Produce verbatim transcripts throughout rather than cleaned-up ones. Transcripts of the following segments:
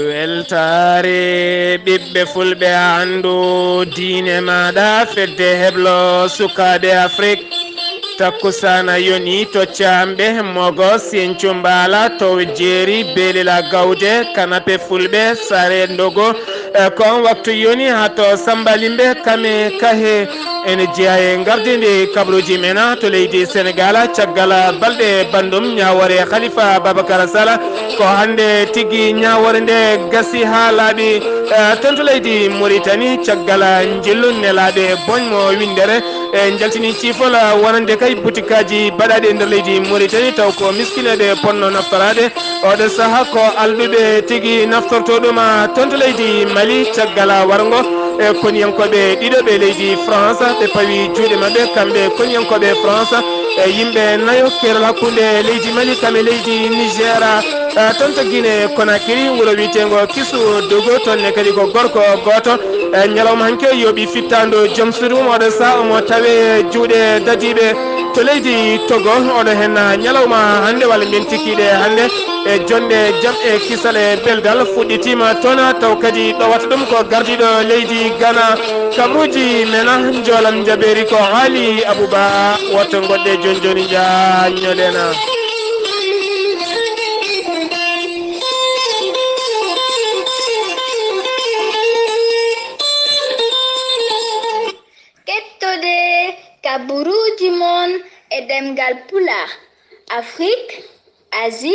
Weltaare ɓiɓɓe fulɓe, anndu diine maaɗa, fedde heblo sukaaɓe Afrik. Takkusaana yoni to Caamɓe, Mogo, Sinthiou, Mbaala, to Jeeri, Beelila, Gawde, Kanape, Fulɓe, Sare, Ndogo. E ko on waktu yoni haa to Sammbalimɓe, Kame, Kahe. Ene jeyaa e ngardiindi kabaruuji men to leydi Senegaal, caggal balɗe banndum ñaawoore Khalifa Babacar Sall. Ko hannde tigi ñaawoore nde gasi haa laaɓi, eh, toon to leydi Mauritanie, caggal njillu nelaaɓe boñ mo winndere, e njaltini ciifol wonande kay butikaaji baɗaaɗi e nder leydi Mauritanie, taw ko miskineeɓe ponno naftoraade. Oɗo saha ko alɗuɓe tigi naftorto ɗum, ah, toon to leydi Mali, caggal warngo e koniyankooɓe ɗiɗo ɓe leydi France, ɓe pawi juuɗe maɓɓe, kamɓe koniyankooɓe France, e yimɓe nayo, keerol hakkunde leydi Mali kam e leydi Niger, ah, toon to Guinée Conakry, wuro wiyeteengo Kisu Dogo, toon ne kadi ko gorko gooto. E ñalawma hanki o yooɓi fittaandu joom suudu mum, oɗo saha omo tawe juuɗe dadiiɓe to leydi Togo. Oɗo hen ñalawma hannde, walla mbiyen tikkiiɗe hannde, e jonde jam e kisal e beldal fuɗɗitiima toon, taw kadi ɗowata ɗum ko gardiiɗo leydi Ghana. Kabaruuji men, njoolam njabeeri ko Aali Abuba. Woto ngoɗɗe jooni jooni, njaññoɗen. Kettode kabaruuji mon e ɗemngal Pulaar, Afrik, Asie,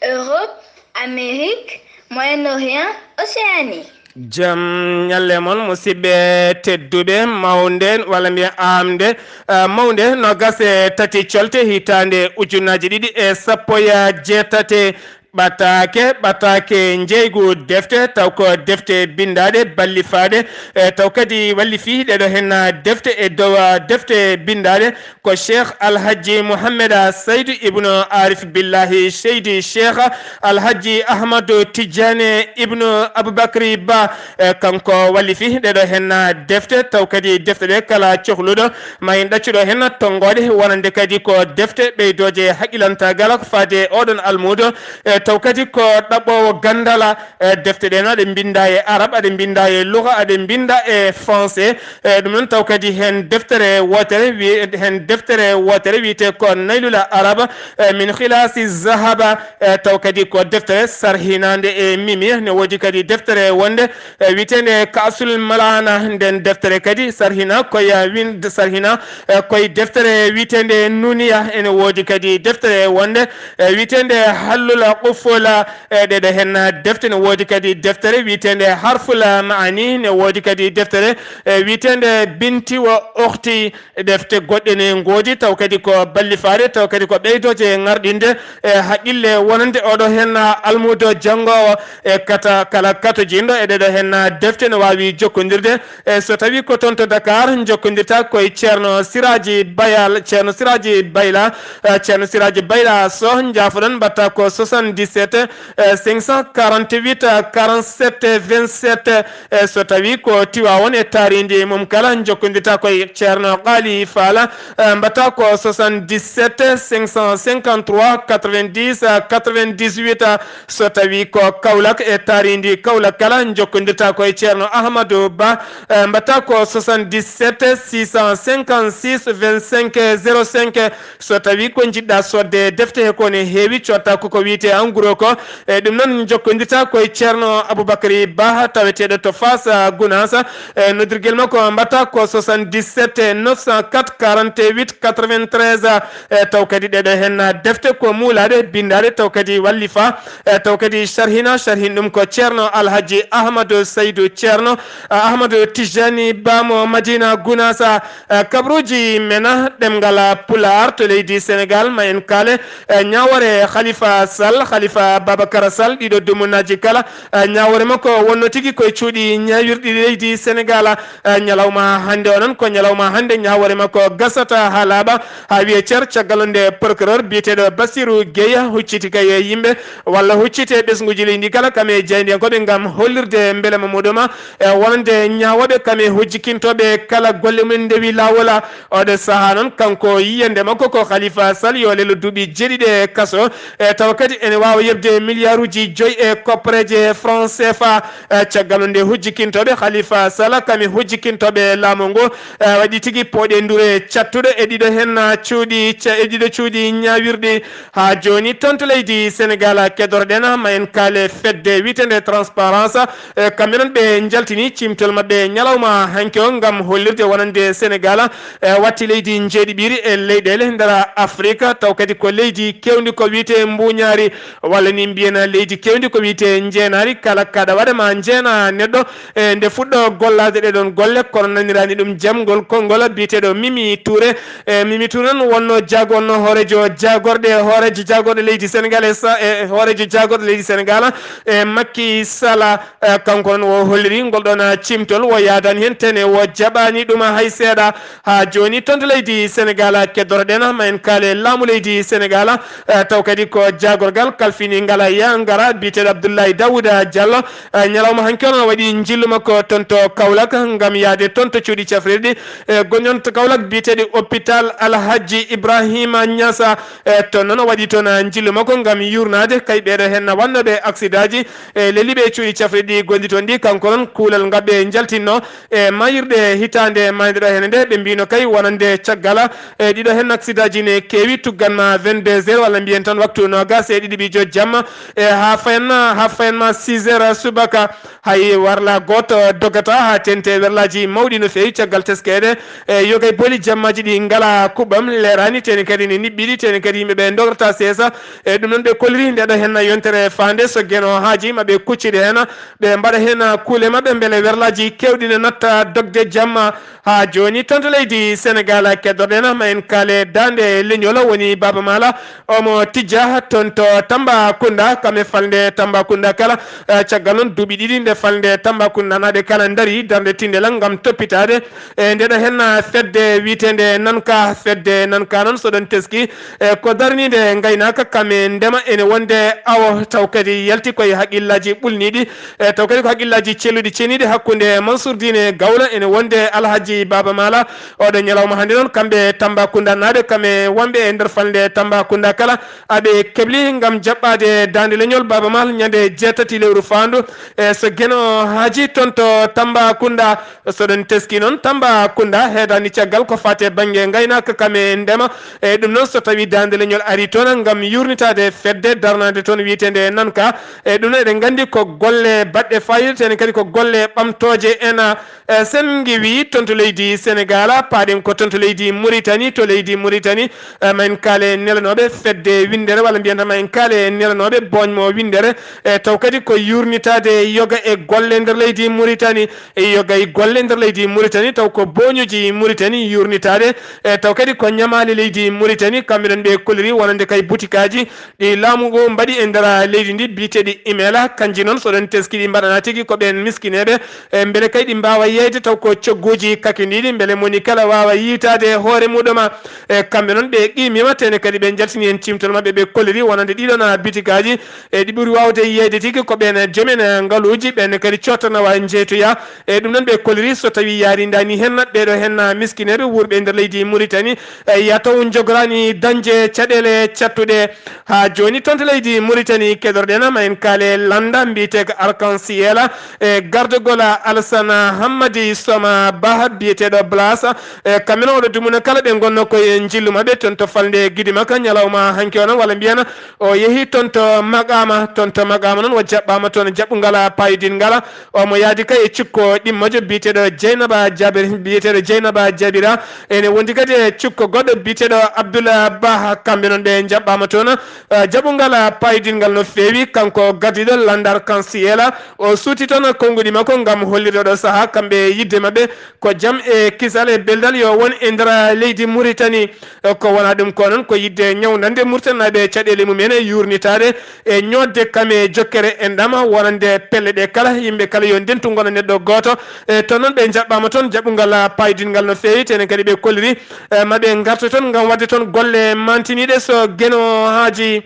Europe, Amérique, Moyen-Orient, Océanie. Jam ñalle mon, musidɓe tedduɓe, mawnde, walla mbiyen aamde, eh, mawnde noogas e tati colte hitaande ujunnaaji ɗiɗi e sappo e jeetati. Ɓataake, ɓataake njeeygu defte, taw ko defte binndaaɗe, ballifaaɗe, e taw kadi wallifii ɗee ɗoo hen defte e dow, ah, defte binndaaɗe, ko Cheikh Alhaji Mouhamed Seydou Ibnu Arif Billahi Seydi Cheikh Alhaji Ahmadu Tijjani Ibnu Abubakri Ba, e kanko wallifi ɗee ɗoo hen defte, taw kadi defte ɗe kala cohluɗo ma en ɗaccuɗo hen tonngooɗe, wonande kadi ko defte ɓeydooje haqqilantaagal ko faade e oɗon almuudo, e taw kadi ko ɗaɓɓoowo ganndal, e defte ɗe no aɗe mbinnda e arab, aɗe mbinnda e luga, aɗe mbinnda e français. E ɗum noon taw kadi heen deftere wootere wi-, heen deftere wootere wiyetee ko Naylul Arab, e min Khilasi Zahaba, e taw kadi ko deftere sarhinaande e mimi. Ne woodi kadi deftere wonde, e wiyeteende Kaasul Malana. Nden deftere kadi sarhina koye, e, win-, sarhina, e, koye deftere wiyeteende Nuniya. Ene woodi kadi deftere wonde, e, wiyeteende Hallul Qufula. E ɗee ɗoo hen defte, ne woodi kadi deftere wiyeteende Harful Maani, ne woodi kadi deftere, e, wiyeteende Binti wa Ukhti. Defte goɗɗe ne ngoodi, taw kadi ko ballifaare, taw kadi ko ɓeydooje ngarɗinde, e, haqqille wonande oɗo hen almuudo janngoowo. E kata kala katojinɗo e ɗee ɗoo hen defte, ne waawi jokkondirde, e so tawi ko toon to Dakar, jokkondirta koye Ceerno Siraaji Bayal, Ceerno Siraaji Bayla, e, Ceerno Siraaji Bayla Soh, njaafoɗon, mbaɗta ko soixante-dix-sept, e, cinq cent quarante-huit, quarante-sept, vingt-sept. E so tawi ko Tiwaawoon e taariindi mum kala, jokkondirta koye Ceerno Qaali Faala, e, mbaɗta ko soixante-dix-sept, cinq cent cinquante-trois, quatre-vingt-dix, quatre-vingt-dix-huit. So tawi ko Kaolack e taariindi Kaolack kala, jokkondirta koye Ceerno Ahmadou Ba, e, mbaɗta ko soixante-dix-sept, six cent cinquante-six, vingt-cinq, zéro cinq. So tawi ko njiɗɗa soodde defte he, ko ne heewi, cotta ko ko wiyetee en gros ko. E ɗum noon, jokkondirta koye Ceerno Aboubacry Ba, taweteeɗo to Fass, a, Gounass. E noddirgel makko mbaɗta ko soixante-dix-sept, neuf cent quatre, quarante-huit, quatre-vingt-treize. E taw kadi ɗee ɗoo hen defte ko muulaaɗe, binndaaɗe, taw kadi wallifa. E taw kadi sharhina, sharhin ɗum ko Ceerno Alhaji Ahmadou Seydou Ceerno, a, Ahmadou Tijani Ba mo Madina Gounass. E kabaruuji men ɗemngal Pulaar to leydi Senegaal, ma en kaale, e ñaawoore Khalifa Sall. Khalifa Babacar Sall, ɗiɗo dumunaaji kala, eh, ñaawoore makko wonno tigi koye cuuɗi ñaawirɗi leydi Senegal. Eh, ñalawma hannde o noon ko ñalawma hannde ñaawoore makko gasata haa laaɓa, haa wiye cer, caggal nde procureur biyeteeɗo Bassirou Gueye hucciti kay e yimɓe walla hucciti e ɓesnguuji leydi kala kam e jaayndiyankooɓe ngam hollirde mbelema muɗuma e wonande ñaawooɓe kam e hujjikintooɓe kala golle mum ndewi laawola. Oɗo sahaa noon, kanko yiyannde makko ko Khalifa Sall yo lello duuɓi jeeɗiɗi e kaso, e tawa kadi ene waawa yeɓde miliyaaruuji joyi e koppareeje franc C F A. E caggal nde hujjikintooɓe Khalifa Sall kam e hujjikintooɓe laamu ngu, e waɗi tigi pooɗe ndure cattuɗo e ɗiɗo heen cuuɗi ca-, e ɗiɗo cuuɗi ñaawirɗi. Haa jooni toon to leydi Senegal kedorɗen ma en kaale fedde wiyetende Transparence, e kamɓe noon ɓe njaltini cimtol maɓɓe ñalawma hanki o ngam hollirde wonande Senegal e watti leydi njeeɗiɓiri e leyɗeele nder Afrika, taw kadi ko leydi kewndi ko wiyete mbuñaari, walla ni mbiyen leydi kewndi ko wiyete njeenaari. Kala kaɗa waɗa ma njeena neɗɗo e nde fuɗɗo gollaade ɗe ɗoon golle, kono naniraani ɗum jam ngol konngol biyeteeɗo Mimi Touré. E Mimi Touré noon wonno jaagorno hooreejo jaagorɗe, hooreejo jaagorɗe leydi Senegal e sa-, e hooreejo jaagorɗe leydi Senegal e Macky Sall. Eh, kanko noon o holliri ngol ɗoon, ah, cimtol, o yaadaani heen tene, o jaɓaani ɗum hay seeɗa. Haa jooni toon to leydi Senegal, ah, keddoro-ɗen, ah, ma en kaale laamu leydi Senegal, ah, taw kadi ko jaagorgal kalfini ngal, ah, yaa ngara, biyeteeɗo Abdoulaye Daouda Diallo, ah, ñalawma hanki o noon waɗi njillu makko toon to Kaolack ngam yahde toon to cuuɗi cafrirɗi, eh, gonɗon to Kaolack biyeteeɗo hôpital Alhaji Ibrahima Niass, ah, eh, toon noon o waɗi toon, ah, njillu makko ngam yuurnaade kay ɓeeɗo heen wannooɓe aksidaaji, e leliiɓe e cuuɗi cafrirɗi gonɗi toon ɗi, kanko noon kuulal ngal ɓe njaltinno e maayirɗe hitaande maayde ɗo heen nde, ɓe mbiyno kay wonande caggal, e ɗiɗo heen aksidaaji ne keewi, tuggan ma vingt-deux heures walla mbiyen tan waktu noogaas e ɗiɗi ɓijo jamma, e haa fayan ma, haa fayan ma six heures subaka, hay warla gooto dogata haa teeŋti werlaaji mawɗi no feewi caggal teskeede, e yogay booli jammaaji ɗi ngalaa kuɓɓam, leeraani, teeŋti kadi ne niɓɓiɗi, teeŋti kadi yimɓe ɓe ndograta seesa, e ɗum noon ɓe kolliri nde ɗo heen yontere faande so Geno haaji ma ɓe kuccidi heen, ɓe mbaɗa heen kuule maɓɓe mbele werlaaji keewɗi ne natta dogde jamma. Haa jooni toon to leydi Senegal keddoro-ɗen ma en kaale daande leñol woni Baaba Maal, omo tijja toon to Tambacounda, kam e falnde Tambacounda kala, eh, caggal noon duuɓi ɗiɗi nde falnde Tambacounda naaɓe kala ndarii darnde tinndel ngam toppitaade e nde ɗo heen fedde wiyeteende Nanka. Fedde Nanka noon, so ɗon teski, e ko darniinde ngaynaaka kam e ndema, ene wonde awo, taw kadi yalti koye haqqillaaji ɓulniiɗi, e taw kadi ko haqqillaaji celluɗi ceniiɗi hakkunde Mansour Diine Gawla, ene wonde Alhaji Baaba Maal. Oɗo ñalawma hannde noon, kamɓe Tambacounda naaɓe, kam e wonɓe e nder falnde Tambacounda kala, aɓe kebli ngam jaɓɓaade daande leñol Baaba Maal ñande jeetati lewru faandu. E so Geno haaji toon to Tambacounda, so ɗon teski noon Tambacounda heedaani caggal ko faati e bannge ngaynaaka kam e ndema. E ɗum noon, so tawii daande leñol arii toon ngam yuurnitaade fedde darnaande toon wiyeteende Nanka, e ɗum noon eɗen nganndi ko golle baɗɗe faayiida, tene kadi ko golle ɓamtooje ena. Eh, sen ngiwii toon to leydi Senegal, paaɗen ko toon to leydi Muritani. To leydi Muritani, eh, ma en kaale nelanooɓe fedde winndere, walla mbiyen tan ma en kaale nelanooɓe booñmo winndere, eh, taw kadi ko yuurnitaade yoga e golle nder leydi Muritani. E yoga e golle nder leydi Muritani, taw ko booñuuji Muritani yuurnitaade, eh, taw kadi ko ñamaali leydi Muritani, kamɓe noon ɓe kolliri wonande kay butikaaji ɗi laamu ngu mbaɗi e nder leydi ndi biyeteeɗi Imela, kanji noon so ɗon teski ɗi mbaɗana tigi ko ɓeen miskineeɓe, e mbele kay ɗi mbaawa yeeyde taw ko cogguuji kakindiiɗi, mbele moni kala waawa yiytaade hoore muɗuma. E kamɓe noon ɓe qiimiima, tene kadi ɓe njaltini heen cimtol maɓɓe, ɓe kolliri wonande ɗiɗon bitikaaji, e ɗi ɓuri waawde yeeyde tigi ko ɓeen joomen ngaluuji, ɓeen kadi cottana wa njeytoya. E ɗum noon ɓe kolliri so tawii yaarindaani heen ɓeeɗo heen miskineeɓe wuurɓe e nder leydi Muritani, e ya taw njogoraani dañde caɗeele cattuɗe. Haa jooni toon to leydi Muritani keɗorɗen ma en kaale lannda mbiyeteeka Arc-en-Ciel, e gardagol Alassane Hammadi Soma Bah biyeteeɗo Blas. E kamɓe noon oɗo dumuna kala ɓe ngonno koye njillu maɓɓe toon to falnde Gidimaka ñalawma hanki o noon, walla mbiyen o yehi toon to Maqama, toon to Maqama noon o jaɓɓaama toon jaɓɓungal paayodingal. Omo yahdi kay e cukko ɗimmojo biyeteeɗo Jeynaba Jabir, biyeteeɗo Jeynaba Jabira. Ene wondi kadi e cukko goɗɗo biyeteeɗo Abdoulaye Bah. Kamɓe noon ɓe njaɓɓaama toon, eh, jaɓungal paayodingal no feewi. Kanko gardiiɗo lannda Arc-en-Ciel, o suuti toon konnguɗi makko ngam hollirde oɗo sahaa kamɓe yidde maɓɓe ko jam e kisal e beldal yo won e nder leydi Muritani. Eh, ko wonaa ɗum ko noon ko yidde ñawnande Muritaninaaɓe caɗeele mum en e yuur nitaade e ñoodde kam e jokkere enɗam wonande pelle ɗe kala, yimɓe kala yo ndentu ngona neɗɗo gooto. E toon noon ɓe njaɓɓaama toon jaɓɓungal paydingal no feewi, tenen kadi ɓe kolliri, e, ma ɓe ngarto toon ngam waɗde toon golle mantiniiɗe so Geno haaji.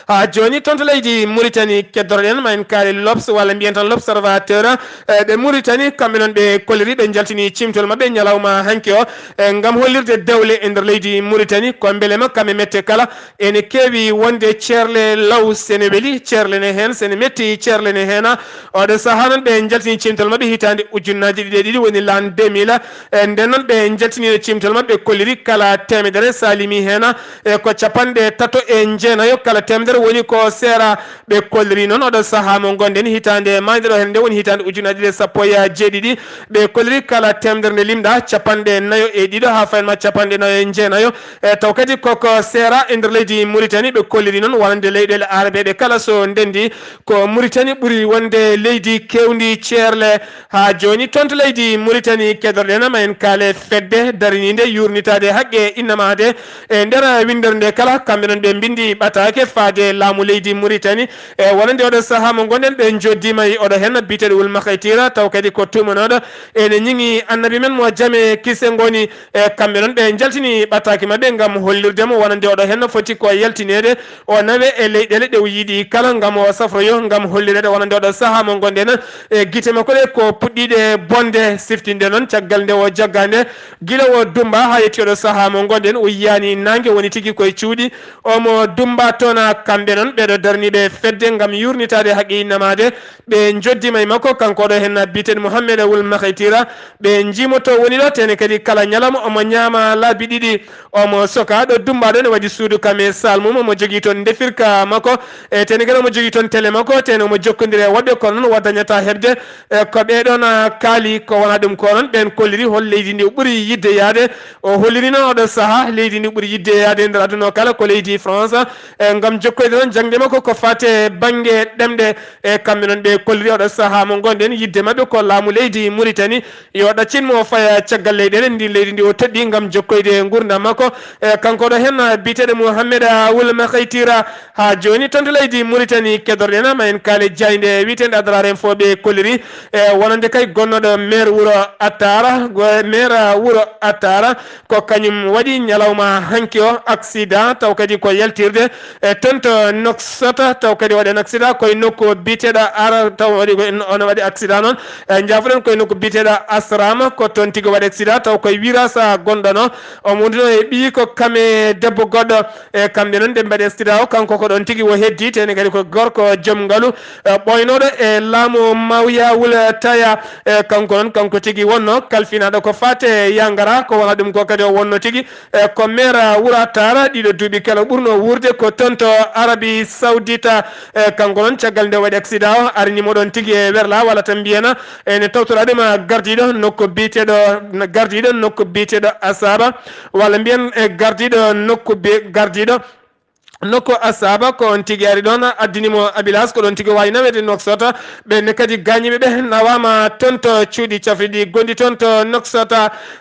Haa jooni toon to leydi Mauritanie keddoroɗen ma en kaali L'Obs walla mbiyen tan L'Observateur. E, ɓe Mauritanie kamɓe noon ɓe kolliri, ɓe njaltini cimtol maɓɓe ñalawma hanki o, e, ngam hollirde dewle e nder leydi Mauritanie ko mbelema kam e mette kala ene keewi wonde ceerle law sene weli, ceerle ne heen sene metti, ceerle ne heena. Oɗo sahaa noon ɓe njaltini cimtol maɓɓe hitaande ujunnaaji ɗiɗi e ɗiɗi woni l'an deux mille. E, nden noon ɓe njaltiniino cimtol maɓɓe kolliri kala teemedere salimi heena, e, ko capanɗe tato e jeenayo kala teemedere woni ko seera. Ɓe kolliri noon oɗo sahaa mo ngonɗen hitaande maayde ɗo heen nde woni hitaande ujunnaaji ɗiɗi e sappo e jeeɗiɗi. Ɓe kolliri kala teemedere nde limɗa capanɗe nayo e ɗiɗo haa fayin ma capanɗe nayo e jeenayo. E, taw kadi koko seera e nder leydi Mauritanie. Ɓe kolliri noon wonande leyɗeele aarabeeɓe kala so ndenndi ko Mauritanie ɓuri wonde leydi keewndi ceerle. Haa jooni toon to leydi Mauritanie keddorɗen ma en kaale fedde dariniinde yuurnitaade haqqe innamaade e nder winndere nde kala. Kamɓe noon ɓe mbinndi ɓataake faade laamu leydi Mauritanie. E wonande oɗo sahaa mo ngonɗen ɓe njoddiima e oɗo heen biyeteeɗo Wul Makhaytira, taw kadi ko tuumanooɗo ene ñiŋi annabi men mo jame kise ngoni. E kamɓe noon ɓe njaltini ɓataake maɓɓe ngam hollirde mo wonande oɗo heen no foti ko yaltineede, o nawe e leyɗeele ɗe o yiɗi kala ngam o safroyo ngam hollireede wonande oɗo sahaa mo ngonɗen. E gite makko ɗe ko puɗɗiiɗe bonde, siftinde noon caggal nde o jaggaande gila o dumba haa yetti oɗo sahaa mo ngonɗen, o yiyaani naange, woni tigi koye cuuɗi. Omo dumba toon. Kamɓe noon ɓeɗo darniiɓe fedde ngam yuurnitaade haqqe innamaade, ɓe njoddiima e makko, kanko ɗo heen biyeteeɗo Mouhamed Wul Makhaytira. Ɓe njiimoto woni ɗo, tene kadi kala ñalawma omo ñaama laabi ɗiɗi, omo soka ɗo dumba ɗo ne waɗi suudu kam e saal mum, omo jogii toon ndefirka makko, e tene kadi omo jogii toon tele makko, tene omo jokkondiri e woɗɓe, kono noon o dañataa heɓde. E ko ɓee ɗoon, a, kaali ko wonaa ɗum ko noon, ɓeen kolliri hol leydi ndi o ɓuri yiɗde yahde. O holliri noon oɗo sahaa leydi ndi ɓuri yiɗde yahde e nder aduna o kala ko leydi France. E ngam jokkoyde noon jaŋde makko ko faati e bannge ɗemɗe, e kamɓe noon ɓe kolliri oɗo sahaa mo ngonɗen yiɗde maɓɓe ko laamu leydi Mauritanie yo ɗaccin mo o faya caggal leyɗeele ndin leydi ndi o toɗɗi ngam jokkoyde e nguurndam makko. E kanko ɗo heen biyeteeɗo Mouhamed Wul Makhaytira. Haa jooni toon to leydi Mauritanie keddorɗen ma en kaale jaaynde wiyeteende Adrar Info ɓe kolliri, e wonande kay gonnooɗo maire wuro Attara, go-, maire wuro Attara, ko kañum waɗi ñalawma hanki o accident, taw kadi ko yaltirde, e toon to Nouakchott, taw kadi waɗi accident koye nokku biyeteeɗo Ara, taw waɗi ko en-, ono waɗi accident noon, e njaafuɗen koye nokku biyeteeɗo Asram, ko toon tigi waɗi accident, taw koye Wirasa gonɗono, omo wonduno e ɓiyi ko kame debbo goɗɗo. E kamɓe noon ɓe mbaɗi accident o, kanko ko ɗoon tigi o heddi, tene kadi ko gorko joom ngalu, e ɓooynooɗo e laamu Mawya Wul Taya. E kanko noon, kanko tigi wonno kalfinaaɗo ko faati e yangara, ko wona ɗum ko kadi o wonno tigi. E ko maire wuro Attara, ɗiɗo duuɓi kala ɓurno wuurde ko toon to Arabie Saoudite. E kanko noon caggal nde waɗi accident o, arini mo ɗoon tigi e Werla, walla tan mbiyena ene tawtoraade ma gardiiɗo nokku biyeteeɗo, gardiiɗo nokku biyeteeɗo Asaba, walla mbiyen e gardiiɗo nokku bi-, gardiiɗo nokku Asaba, ko on tigi ari ɗoon, addini mo ambulance, ko ɗoon tigi waawi naweede Nouakchott. Ɓeen ne kadi gaañiiɓe ɓe nawaama toon to cuuɗi cafriɗi gonɗi toon to Nouakchott.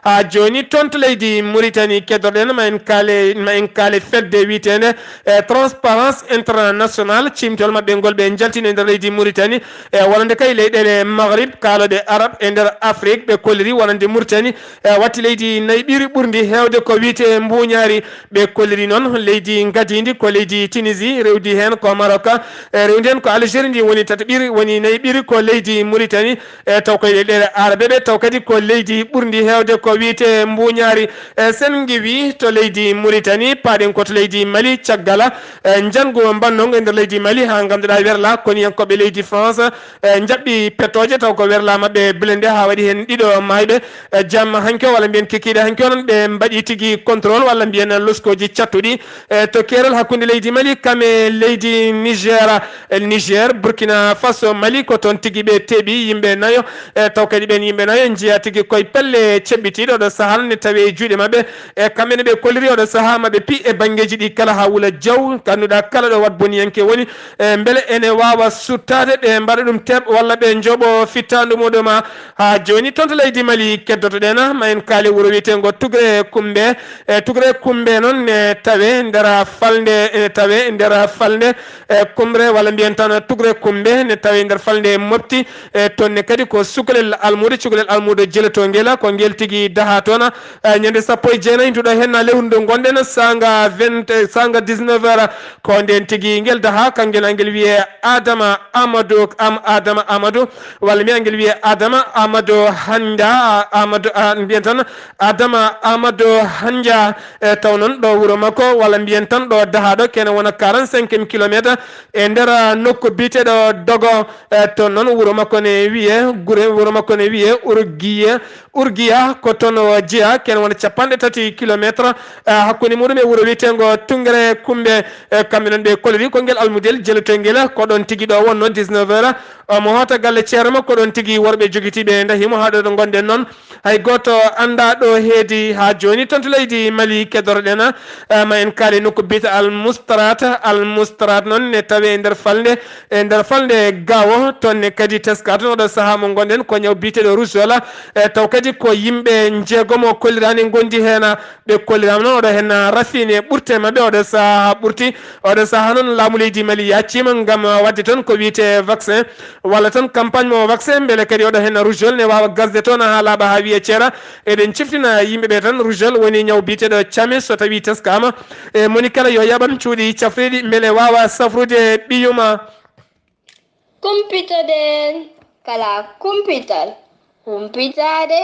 Haa jooni toon to leydi Mauritanie keddorɗen, ma en kaale, ma en kaale fedde wiyeteende, e, Transparence International, ciimtol maɓɓe ngol ɓe njaltini e nder leydi Mauritanie, e, wonande kay leyɗeele Maghrib, kaalooɗe Arab e nder Afrique, ɓe kolliri wonande Mauritanie, e, watti leydi nayi ɓiri ɓurndi heewde ko wiyetee mbuuñaari. Ɓe kolliri noon leydi ngadiindi ko leydi Tunisie, rewdi heen ko Maroc, e, rewdi heen ko Algérie, ndi woni tataɓiri, woni nayi ɓiri ko leydi Mauritanie, e, taw koye leyɗeele Arabe ɓe, taw kadi ko leydi ɓurndi heewde ko wiyetee mbuuñaari. E, sen ngiwi to leydi Mauritanie, paaɗen ko to leydi Mali, caggal, e, njanngu mbannongu e nder leydi Mali, haa nganduɗaa werla koniyankooɓe leydi France, e, njaɓɓi pettooje, taw ko werla maɓɓe blende haa waɗi heen ɗiɗo maayɓe. E, jamma hanki o, walla mbiyen kikiiɗe hanki o noon, ɓe mbaɗi tigi contrôle, walla mbiyen loskooji cattuɗi, e, to keerol hakkunde leydi Mali kam e leydi Niger. E, Niger, Burkina Faso, Mali, ko toon tigi ɓe teeɓi yimɓe nayo. E, taw kadi ɓeen yimɓe nayo njeyaa tigi koye pelle ceɓɓitiiɗe. Oɗo sahaa noon ne tawee e juuɗe maɓɓe. E, kamɓe ne ɓe kolliri oɗo sahaa maɓe pi e banngeeji ɗi kala haa wula jaw. Ngannduɗaa kala ɗo wat boniyanke woni, e, mbele ene waawa suttaade, ɓe mbaɗa ɗum teeɓ walla ɓe njoɓo fittaandu muɗum. Haa jooni toon to leydi Mali keddotoɗen, ma en kaali wuro wiyeteengo Tugre Kumbe. E, Tugre Kumbe noon ne tawee nder falnde ene tawee nder falnde, e, Kumre, walla mbiyen tan Tugre Kumbe, ne tawee nder falnde Mopti. E, toon ne kadi ko sukalel almuudo, cukalel almuudo jeletoo ngel, ko ngel tigi daha toon. E, ñande sappo e jeenayi nduɗo heen lewru ndu ngonɗen, saanga vingt, saanga dix-neuf heures, ko ndeen tigi ngel daha, kangel angel wiyee Adama Amadou, am Adama Amadou, walla mbiyen angel wiyee Adama Amadou Hanja, Amadou, a, mbiyen tan Adama Amadou Hanja, e, taw noon ɗo wuro makko, walla mbiyen tan ɗo dahaɗo, kene wona quarante-cinquième kilomètre e nder, a, nokku biyeteeɗo Dogo, e, toon noon wuro makko ne wiyee, gure, wuro makko ne wiyee Urgiye, Urgiya, ko toon o jeyaa, kene wona capanɗe tati kilomètre, e, hakkunde muɗum e wuro wiyeteengo Tungere Kumbe, e, kamɓe noon ɓe kolliri ko ngel almudel jeletoo ngel, ko ɗoon tigi ɗo wonno dix-neuf heures, omo hoota galle ceerno makko, ɗoon tigi worɓe jogitiiɓe ndahimo haa ɗo ɗo ngonɗen noon. Hay gooto anndaa ɗo heedi haa jooni. Toon to leydi Mali keddoro-ɗen, eh, ma en kaali nokku biyetee Al Mustrat. Al Mustrat noon ne tawee e nder falnde, e nder falnde Gaawo. Toon ne kadi teskaa toon oɗo sahaa mo ngonɗen ko ñaw biyeteeɗo rougeole. Eh, taw kadi ko yimɓe njeegomo kolliraani ngondi heen. Ɓe kolliraama noon oɗo heen rafine ɓurte maɓɓe oɗo sahaa ɓurti. Oɗo sahaa noon laamu leydi Mali yaaccima ngam waɗde toon ko wiyetee vaccin. Walla tan campagne mo vaccin, mbele kadi oɗo heen rougeole ne waawa gasde toon haa laaɓa haa wiya ceera. Eɗen ciftina yimɓe ɓe tan rougeole woni ñaw biyeteeɗo came, so tawii teskaama. E moni kala yo yaɓan cuuɗi cafriiɗi mbele waawa safrude ɓiyuma. Kumpitoɗen kala kumpital, humpitaade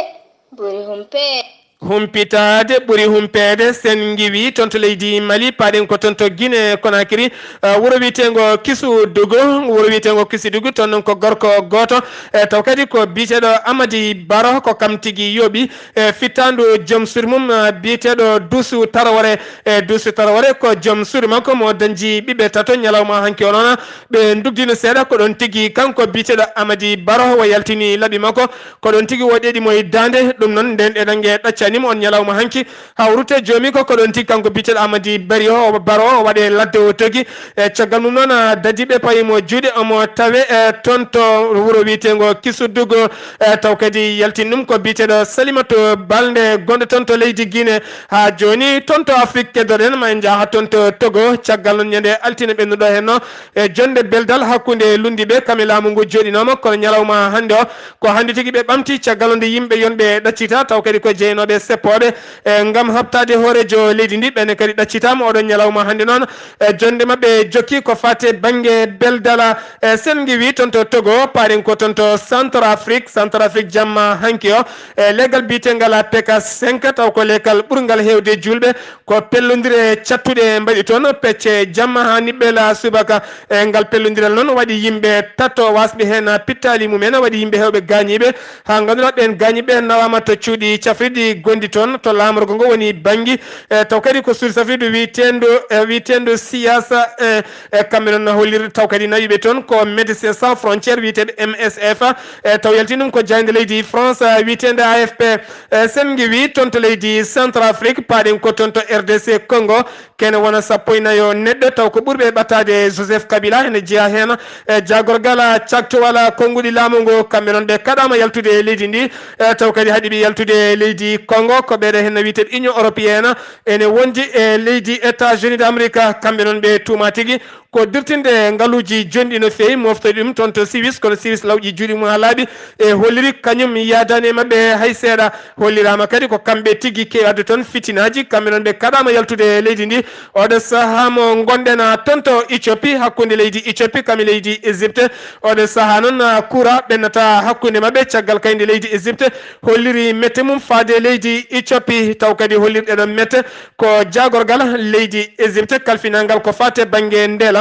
ɓuri humpee. Humpitaade ɓuri humpeede. Sen ngiwi toon to leydi Mali, paaɗen ko toon to Guinée Conakry, eh, wuro wiyeteengo Kisudugu, wuro wiyeteengo Kisudugu, toon noon ko gorko gooto, eh, taw kadi ko biyeteeɗo Amadi Baro, ko kam tigi yooɓi, eh, fittaandu joom suudu mum, eh, biyeteeɗo Duusu Tarawore, eh, Duusu Tarawore ko joom suudu makko mo dañji ɓiɓɓe tato ñalawma hanki o noon, ɓe ndugdino seeɗa ko ɗoon tigi kanko biyeteeɗo Amadi Baro o yaltini laɓi makko. Ko ɗoon tigi o ɗeɗi mo e daande, ɗum noon ndeen e nannge ɗaccani mo on ñalawma hanki. Hawrute joomi ko, ko ɗoon tigi kanko biyeteeɗo Amadi Bari o, o Baro o waɗe ladde o togi. E caggal mum noon, a, dadiiɓe payi mo juuɗe, omo tawe, e, toon to wuro wiyeteengo Kisudugu, e, taw kadi yaltin ɗum ko biyeteeɗo Salimatu Balde gonɗo toon to leydi Guinée. Haa jooni toon to Afrik keddoɗen, ma en njaha toon to Togo. Caggal noon ñande altine ɓennuɗo heen o, e, jonnde beldal hakkunde lunndiiɓe kam e laamu ngu jooɗinooma, kono ñalawma hannde o, ko hannde tigi ɓe ɓamti caggal nde yimɓe yonɓe ɗaccita, taw kadi ko jeyanooɓe seppooɓe, e, ngam haɓtaade hooreejo leydi ndi, ɓeen kadi ɗaccitaama oɗo ñalawma hannde noon. E, jonnde maɓɓe jokki ko faati bannge beldala, e, sen ngiwi toon to Togo, paaɗen ko toon to Centrafrique, Centrafrique jamma hanki o, e, leegal biyeteengal P K cinq, taw ko leegal ɓurngal heewde juulɓe, ko pellondire cattuɗe mbaɗi toon, pecce jamma haa niɓɓe la subaka. E ngal pellondiral noon waɗi yimɓe tato wasɓe heen pittaali mumen, waɗi yimɓe heewɓe gaañiiɓe. Haa ngannduɗaa ɓeen gaañiiɓe nawaama to cuuɗi cafriɗi gonɗi toon to laamorgo ngo woni Banngi. E taw kadi ko suudu safriidu wiyeteendu, e wiyeteendu Siyaasa, e, e kamɓe noon hollirde taw kadi nawiiɓe toon ko Médecins Sans Frontières wiyeteeɓe M S F. E taw yaltin ɗum ko jaaynde leydi France, e, wiyeteende A F P. E, sen ngiwi toon to leydi Centrafrique, paaɗen ko toon to R D C Congo, kene wona sappo e nayo neɗɗo, taw ko ɓurɓe ɓattaade Joseph Kabila ene jeyaa heen. E, jaagorgal cagtowal konnguɗi laamu ngu, kamɓe noon ɓe kaɗaama yaltude e leydi ndi. E, taw kadi haɗi ɓe yaltude e leydi Congo, ko ɓeeɗo heen wiyeteeɓe Union Européenne, ene wondi e leydi États-Unis d'Amérique, kamɓe noon ɓe tuuma tigi ko dirtinde ngaluuji jonɗi no feewi, mooftoɗi ɗum toon to Siwis, kono Siwis lawƴi juuɗe mum haa laaɓi, e holliri kañum yaadaani e maɓɓe hay seeɗa. Holliraama kadi ko kamɓe tigi keewi addude toon fitinaaji, kamɓe noon ɓe kaɗaama yaltude e leydi ndi. Oɗo sahaa mo ngonɗen, a, toon to Éthiopie, hakkunde leydi Éthiopie kam e leydi Égypte. Oɗo sahaa noon, a, kura ɓennata hakkunde maɓɓe, caggal kay nde leydi Égypte holliri mette mum faade leydi Éthiopie, taw kadi hollirɗe ɗon mette ko jaagorgal leydi Égypte kalfinangal ko faate bannge ndeelama.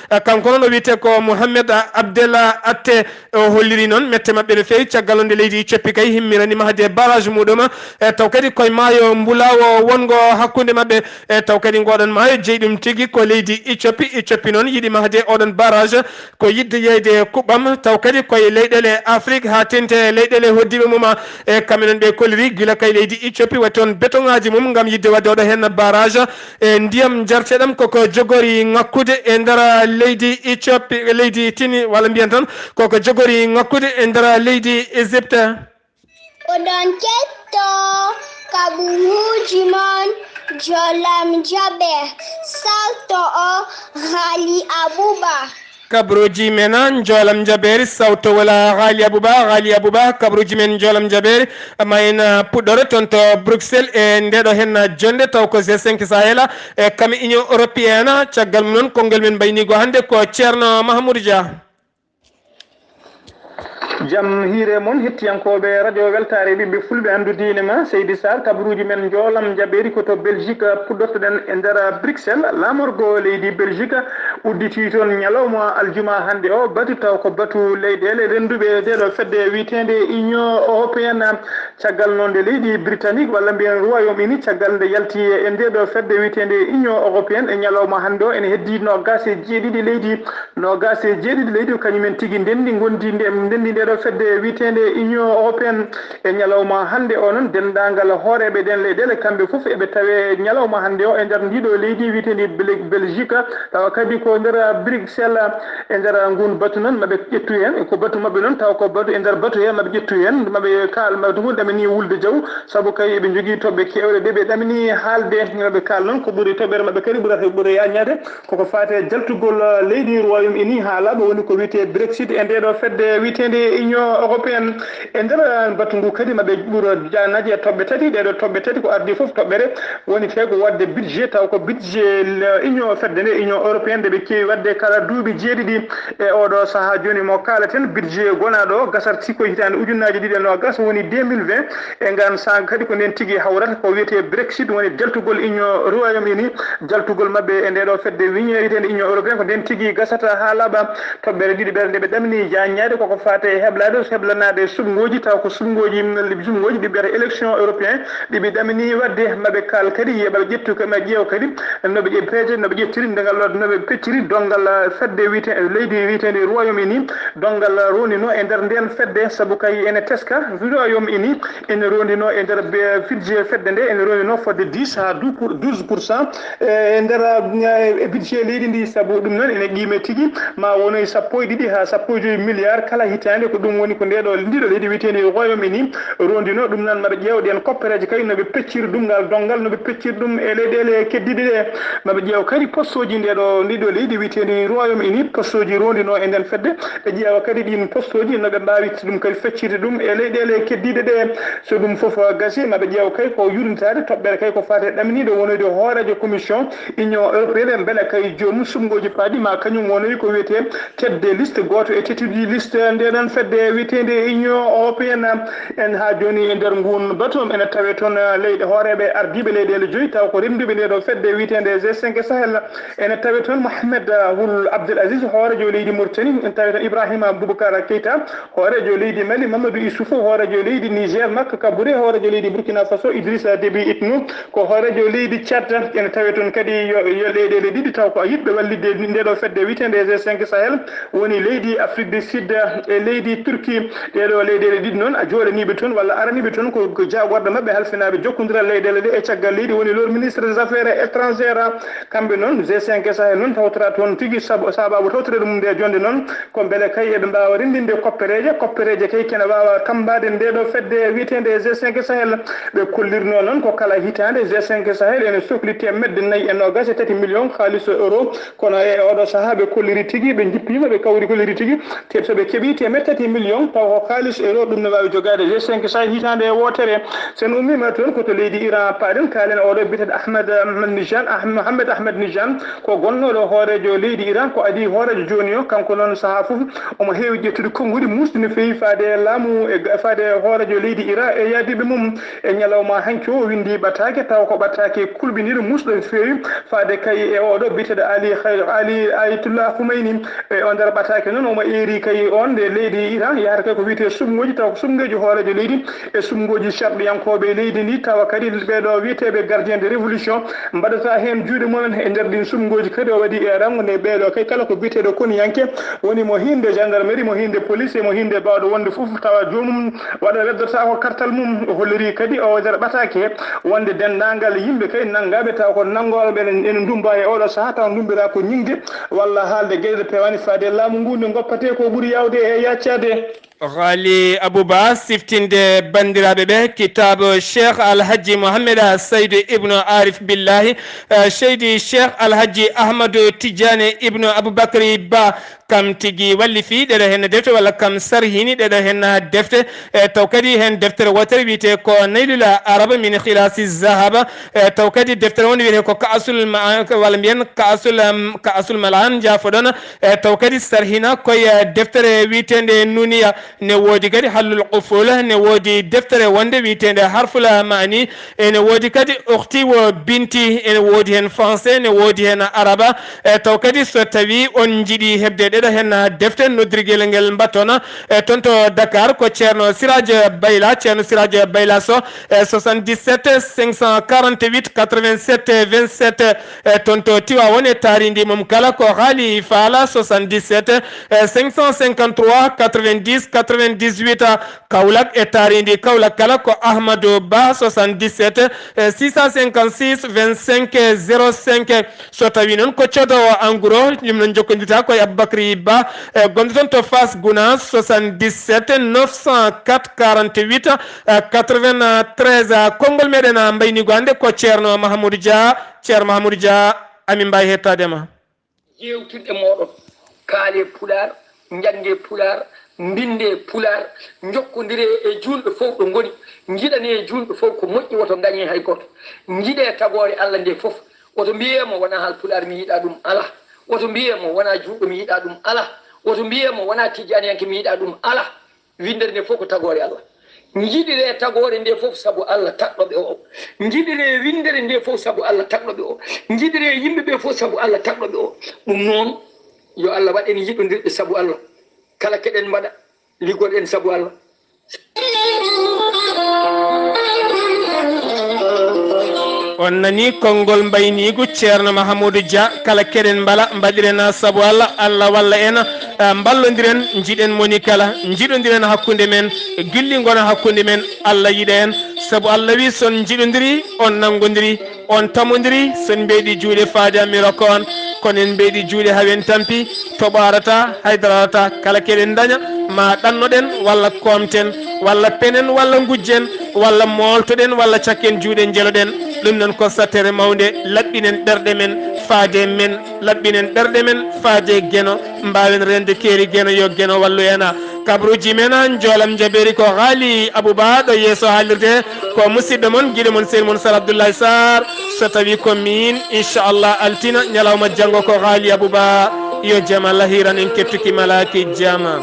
Eh, kanko noon o wiyetee ko Mohamed Abdel Atte, o holliri noon mette maɓɓe no feewi caggal nde leydi Éthiopie kay himmirani mahde barrage muɗum. Eh, taw kadi koye maayo Mbulawo wongo hakkunde maɓɓe. Eh, taw kadi ngoɗon maayo jeyi ɗum tigi ko leydi Éthiopie. Éthiopie noon yiɗi mahde oɗon barrage ko yiɗde yeyde kuɓɓam, taw kadi koye leyɗeele Afrik haa teeŋti e leyɗeele hoɗdiiɓe mum. E kamɓe noon ɓe kolliri gila kay leydi Éthiopie waɗi toon betoŋaaji mum ngam yiɗde waɗde oɗo heen barrage e ndiyam njarteeɗam koko jogori ŋakkude e nder leydi Éthiopie, leydi tini walla mbiyen tan koko jogori ŋakkude e nder leydi Égypte. Oɗon ketto kaɓuuji mon. Jolam Jaber, sawto o Ghali Abouba. Kabruji men, Jolam Jaber, sawto wala Ghali Abouba. Ghali Abouba, kabruji men Jolam Jaber, ma en puɗɗoro toon to Bruxelles e ndeɗo hen jonde, taw ko G cinq Sahel e kami Union Européenne. Caggal mum noon, konngol men mbaynigo hannde ko Ceerno Mahmoud Dia. Jam hiire mon, hettiyankooɓe radio Weltaare ɓiɓɓe Fulɓe, anndu diine ma, Seydi Sarr. Kabaruuji men njoolam njaɓeeri ko to Belgique puɗɗortoɗen e nder Bruxelles. Laamorgo leydi Belgique udditii toon ñalawma aljuma hannde o batu, taw ko batu leyɗeele rennduɓe ndeeɗo fedde wiyeteende Union Européenne. Caggal noon nde leydi Britannique, walla mbiyen Royaume Uni, caggal nde yalti e ndeeɗo fedde wiyeteende Union Européenne e ñalawma hannde o, ene heddii noogaas e jeeɗiɗi leydi. Noogaas e jeeɗiɗi leydi ko kañumen tigi ndenndi, ngondi nde, ndenndi ndeeɗo fedde wiyeteende Union Européenne. E ñalawma hannde o noon, denndaangal hooreeɓe ɗeen leyɗeele, kamɓe fof eɓe tawe ñalawma hannde o e nder ndiɗo leydi wiyeteendi Bel-, Belgique, tawa kadi ko nder Bruxelles. E nder nguun batu noon, maɓe ƴettu heen, ko batu maɓɓe noon, tawa ko batu, e nder batu hee maɓe ƴettu heen, maɓe kaal, maɓe ngun ɗamini wulde jaw, sabu kay eɓe njogii toɓɓe keewɗe ɗe ɓe ɗamini haalde, maɓe kaal noon ko ɓuri toɓɓere maɓɓe kadi ɓurata, ɓuri yaññaade. Koko faati e jaltugol, eh, leydi Royaume Uni haa laaɓa, woni ko wiyetee Brexit e ndeeɗo fedde wiyeteende Union Européenne. E nder, eh, batu ngu kadi, maɓe ɓura jaanaji e toɓɓe tati. Ɗeeɗo toɓɓe tati ko ardii fof toɓɓere woni tee ko waɗde budget, taw ko budget, eh, Union, fedde nde Union Européenne nde ɓe keewi waɗde kala duuɓi jeeɗiɗi. E oɗo sahaa jooni mo kaalaten, budget gonaaɗo o gasata si ko hitaande ujunnaaji ɗiɗi e noogaas, woni deux mille vingt. E ngaan saanga kadi ko ndeen tigi hawrata ko wiyetee Brexit, woni jaltugol Union Royaume Uni. Jaltugol maɓɓe e ndeeɗo fedde wiññeeteende Union Européenne, ko ndeen tigi gasata haa laaɓa. Toɓɓere ɗiɗi ɓere nde ɓe ɗamini jaññaade koko faati e heblaade, heblanaade suɓngooji, taw ko suɓngooji, suɓngooji ɗi mbiyata élection européen, ɗi ɓe ɗamini waɗde. Maɓe kaal kadi, maɓe ƴettu, maɓe ƴeew kadi no ɓe ƴe-, peeje, no ɓe ƴettiri ngal ɗo, no ɓe pecciri donngal fedde wiyete-, leydi wiyeteende Royaume Uni, donngal rondino e nder ndeen fedde, sabu kay ene teska Royaume Uni ene rondino e nder be-, budget fedde nde, ene rondino fodde dix haa douze pour cent e nder, eh, budget leydi ndi, sabu ɗum noon ene qiime tigi, ma wonoy sappo e ɗiɗi haa sappo e joy milliard kala hitaande. Ko ɗum woni ko ndeeɗo, ndiɗo leydi wiyeteendi Royaume Uni rondino. Ɗum noon maɓe ƴeew ɗeen koppereeje kay no ɓe pecciri ɗum ngal donngal, no ɓe pecciri ɗum e leyɗeele keddiiɗe ɗe. Maɓe ƴeew kadi postooji ndeeɗo, ndiɗo leydi wiyeteendi Royaume Uni, postooji rondino e nden fedde. Ɓe ƴeewa kadi ɗiin postooji no ɓe mbaawirta ɗum kadi feccirde ɗum e leyɗeele keddiiɗe ɗe. So ɗum fof gasii, maɓe ƴeew kay ko yurnitaade toɓɓere kay ko faati e ɗaminiiɗo wonoyde hooreejo commission Union Européenne, mbele kay joomum suɓngooji paaɗi ma kañum wonoyi ko wiyetee tête de liste, gooto e tête de liste nde ɗon fedde wiyeteende Union Européenne. En haa jooni e nder nguun batu, ene tawee toon leyɗe hooreeɓe ardiiɓe leyɗeele joyi, taw ko rennduɓe ndeeɗo fedde wiyeteende G cinq Sahel. Ene tawee toon Mohamed Wul Abdel Aziz, hooreejo leydi Mauritanie. Ene tawee toon Ibrahima Boubacar Keita, hooreejo leydi Mali. Mamadou Issoufou, hooreejo leydi Niger. Maka Kabouré, hooreejo leydi Burkina Faso. Idrissa Déby Itno, ko hooreejo leydi Tchad. Ene tawee toon kadi yo, yo leyɗeele ɗiɗi taw ko yiɗɓe wallitde ndeeɗo fedde wiyeteende G cinq Sahel, woni leydi Afrique du Sud e leydi Turquie. Ɗeeɗo leyɗeele ɗiɗi noon, a jooɗaniiɓe toon walla araniiɓe toon ko, ko jaagorɗe maɓɓe halfinaaɓe jokkondiral leyɗeele ɗe e caggal leydi, woni lor ministre des affaires étrangères. Kamɓe noon, G cinq Sahel noon tawtoraa toon tigi, sabu, sababu tawtoreede mum nde jonnde noon, ko mbele kay eɓe mbaawa renndinde koppereeje, koppereeje kay kene waawa tammbaade ndeeɗo fedde wiyeteende G cinq Sahel. Ɓe kollirnoo noon ko kala hitaande G cinq Sahel ene sokli teemedde nayi e noogaas e tati million kaalis euro. Kono e oɗo sahaa ɓe kolliri tigi, ɓe njippiima, ɓe kawri kolliri tigi, te so ɓe keɓii teemeɗɗe tati million, taw ko kaalis euro ɗum ne waawi jogaade G cinq Sahel hitaande e wootere. So en ummiima toon ko to leydi Iran paaɗen, kaalen oɗo biyeteeɗo Ahmed Ahmed Nijan, Ah-, Mohamed Ahmed Nijan, ko gonnooɗo hooreejo leydi Iran, ko adii hooreejo jooni o. Kanko noon sahaa fof omo heewi ƴettude konnguɗi muusɗi no feewi faade e laamu, e ga-, faade e hooreejo leydi Iran e yaadiiɓe mum. E ñalawma hanki o, o winndi ɓataake, tawa ko ɓataake kulɓiniiɗo muusɗo no feewi. Faade kay e oɗo biyeteeɗo Ali Khay-, Ali Ayatollah Khoumeini. E o nder ɓataake noon, omo eeri kay on nde leydi Iran yahata kay ko wiyetee suɓngooji, taw ko suɓngooji hooreejo leydi e suɓngooji sarɗiyankooɓe leydi ndi, tawa kadi ɓeeɗo wiyeteeɓe gardien de révolution mbaɗata heen juuɗe mumen e nder ɗin suɓngooji. Kadi o waɗi Rango nde ɓeeɗo kay kala ko biyeteeɗo koniyanke, woni mo hiinde gendarmerie, mo hiinde police, e mo hiinde baawɗo wonde fof, tawa joomum waɗa weddotaako kartal mum. O holliri kadi o nder ɓataake he wonde denndaangal yimɓe kay nanngaaɓe tawa ko nanngooɓe ɓe ene ndummba e oɗo sahaa tawa ndummbiraa ko ñiŋde walla haalde geɗe ɗe peewaani faade e laamu ngu nde ngoppatee ko ɓuri yaawde e yaccaade. Ghali Abouba siftinde banndiraaɓe ɓe kitaabu Cheikh Alhaji Mohammed Saydu Ibnu Arif Billahi, eh, Seydi Cheikh Alhaji Ahmadu Tijani Ibnu Aboubacry Ba, kam tigi wallifi ɗeɗo hen defte walla kam sarhini ɗeɗo hen defte, eh, taw kadi hen deftere wootere wiyetee ko Naylul Arab min Khilasi Zahaba, eh, taw kadi deftere wonde wiyetee ko Ka'sul Ma-, walla mbiyen Ka'sul, um, Ka'sul Malan, jaafoɗon, eh, taw kadi sarhina koye, eh, deftere wiyeteende Nuniya, ne woodi kadi Hallul Quful, ne woodi deftere wonde wiyeteende Harful Maani, ene woodi kadi Ukhti wa Binti, ene woodi hen français, ne woodi hen araba, eh, taw kadi so tawi on njiɗi heɓde ɗeɗo hen defte, noddirgel ngel mbatton, eh, toon to Dakar ko Ceerno Siraj Bayla, Ceerno Siraj Bayla Sow, eh, soixante-dix-sept cinq cent quarante-huit quatre-vingt-sept vingt-sept, eh, toon to Tiwaawoon e taarindi mum kala ko Haali Faala, soixante-dix-sept, eh, cinq cent cinquante-trois quatre-vingt-dix quatre-vingt-dix-huit, Kaolack e taarindi Kaolack kala ko Ahmadou Ba, soixante-dix-sept, eh, six cent cinquante-six vingt-cinq zéro cinq. So tawi noon ko codoowo en gros, ɗum noon jokkondirta ko e Aboubacry Ba, eh, gonɗo toon to Fass Gounass, soixante-dix-sept neuf cent quatre quarante-huit, eh, quatre-vingt-treize. Konngol meɗen, ah, mbayniigo hannde ko Ceerno Mahamoudou Dia. Ceerno Mahamoudou Dia, amin mbaawi hettaade ma. Jeewtirɗe mooɗon, kaalee Pulaar, njanngee Pulaar, mbinndee Pulaar, njokkondiree e juulɓe fof ɗo ngoni, njiɗanee juulɓe fof ko moƴƴi, woto ngañee hay gooto. Njiɗee tagoore Allah nde fof. Woto mbiyee mo wonaa Haal Pulaar mi yiɗaa ɗum, alaa. Woto mbiyee mo wonaa juulɗo mi yiɗaa ɗum, alaa. Woto mbiyee mo wonaa tijjaaniyanke mi yiɗaa ɗum, alaa. Winndere nde fof ko tagoore Allah. Njiɗiree tagoore nde fof sabu Allah tagɗo ɓe o. Njiɗiree winndere nde fof sabu Allah tagɗo ɓe o. Njiɗiree yimɓe ɓe fof sabu Allah tagɗo ɓe o. Ɗum noon, yo Allah waɗ en yiɗondirɓe sabu Allah. Kala keɗen mbaɗa, liggoɗen sabu Allah. On nani konngol mbayniigu Ceerno Mahamoudou Dia, kala keɗen mbala, mbaɗiren sabu Allah, Allah walla en, eh, mballondiren, njiɗen moni kala, njiɗondiren hakkunde men, gilli ngona hakkunde men, Allah yiɗa en, sabu Allah wi son njiɗondiri, on nanngondiri, on tamondiri, son mbeydi juuɗe faade am mi rokka on, kono en mbeydi juuɗe hawen tampi, toɓo arata, haydara arata, kala keɗen daña, ma ɗannoɗen, walla koomten, walla penen, walla ngujjen, walla mooltoɗen, walla cakken juuɗe njeloɗen. Ɗum noon ko sattere mawnde, laɓɓinen ɓerɗe men, faade men, laɓɓinen ɓerɗe men, faade Geno, mbaawen reende keeri Geno, yo Geno wallu en. Kabruuji men, njoolam njabeeri ko Haali Abouba ɗo yeeso haalirde, ko musidɗo mon, giɗo mon, sehil mon Sar Abdoulaye Sarr. So tawi ko miin, inchallah, altine, ñalawma janngo ko Haali Abouba. Yo jam Allah hiran en kettuki malaaki jama.